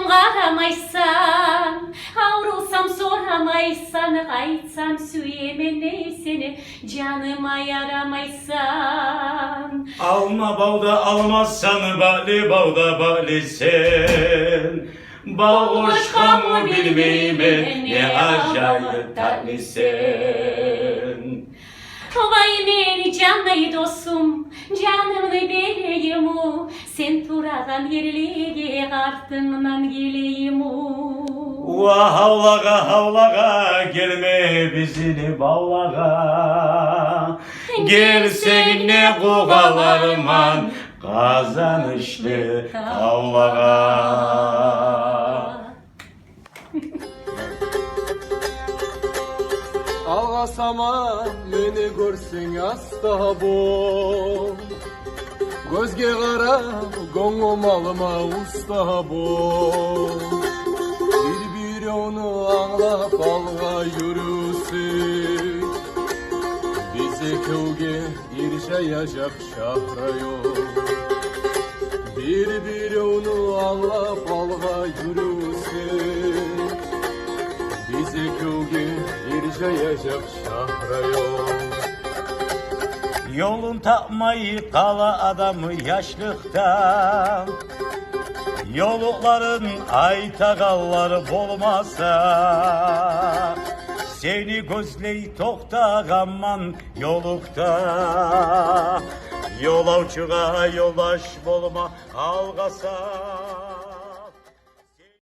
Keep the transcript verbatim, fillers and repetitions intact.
Къарамайсан, аврусам, сорамайсан, къайтсам, сюемен дей сени, жаныма ярамайсан. Алма бавда алмасан, бали бавда балисен. Бал къошгъанмы билмеймен, не ажайып татлисен. Вай мени жанлы досум, жанымны берейимми, сен турагъан ерлеге къартынгдан гелейимми? Ва гьавлагъа, гьавлагъа, гелме бизин бавлагъа. Гелсенг, не къугъаларман Къазанышлы тавлагъа. Алгъасама, мени гёрсенг, аста бол. Гёзге къарап, гёнгюм алма, уста бол. Бир-биревню англап алгъа юрюсек, биз экевге иржаяжакъ шагьрайол. Бир-биревню англап алгъа юрюсек, биз экевге иржаяжакъ шагьрайол. Ёлун тапмай къала адам яшлыкъда, ёлукъларын айтагъанлар болмаса. Сени гёзлей токътагъанман ёлукъда, ёлавчугъа ёлдаш болма алгъасам.